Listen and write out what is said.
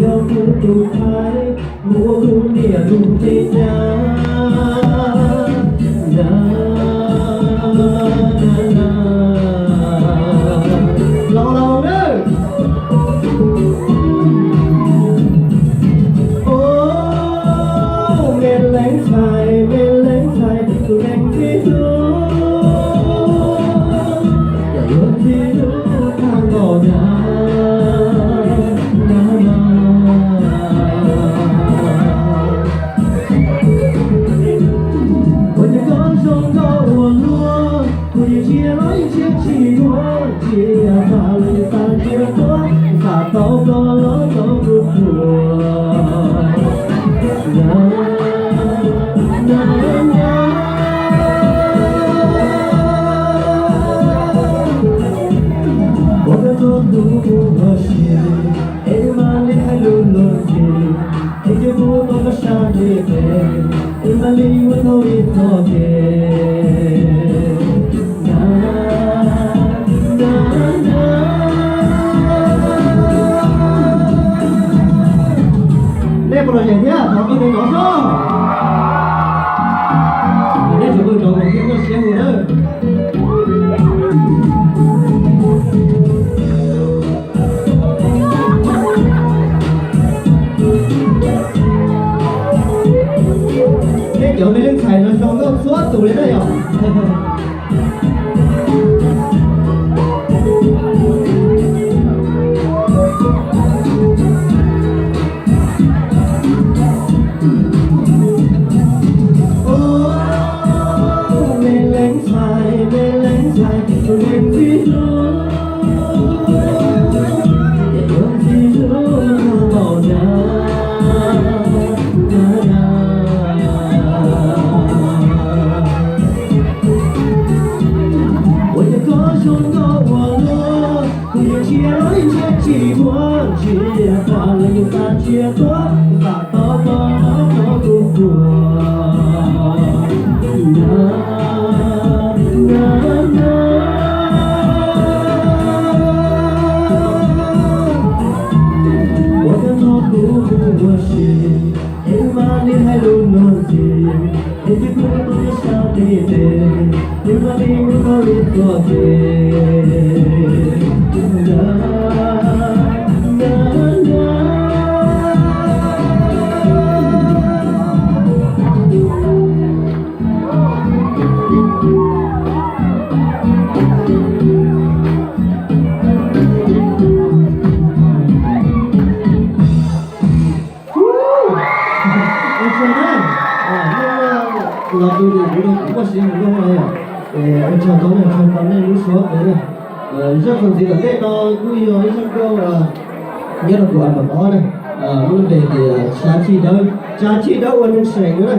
Yog kuv tus ntxhais mus ua kuv niam tus me nyab. Na, na, na, na. Los los nawb. Au, me leej ntxhais, me leej ntxhais, tus neeg txib hlub, yog tus txib hlub tag nrho na, na, na. Ua cas koj zoo nkauj ua luaj, kuv yeej ntsia los yeej ntsia tsis muaj, ntsia tas los yeej tas ntsia tuaj, xam tau koj los tau kuv thuam. Na, na, na. Ua koj txog kuv ua si, es wb mam li hais lus luag ntxhi, es cia kuv tau koj sab ntiaj teb, wb mam li ua tau ib txoj kev. Na, na, na. Nej puas lom zem thiab? Thov koj tus nov soj. Nej tsuas pw nrov mas thiaj muaj siab hu na. Peb cov me leej ntxhais no zoo nkauj txhua tus li na yom. Au, me leej ntxhais, me leej ntxhais, tus neeg txib hlub, tus neeg txib hlub tag nrho na, na, na. Ua cas koj zoo nkauj ua luaj, kuv yeej ntsia los yeej ntsia tsis muaj, ntsia tas los yeej tas ntsia tuaj, xam tau koj los tau kuv thuam. Na, na, na. Ua koj txog kuv ua si, es wb mam li hais lus luag ntxhi, es cia kuv tau koj sab ntiaj teb, wb mam li ua tau ib txoj kev. Na, na, na. Ua tsaug na, nej los tu dim kuv rau kuv muaj siab mus noj no yom. Ua tsaug ntau, ua tsaug ntau nej lub suab pem na. Zaj txuas ntxiv tom ntej no kuj yog ib zaj nkauj nyob rau kuv album ob na, muaj lub npe tias Tsav Chij Dawb, Tsav Chij Dawb ua neeg seem no na.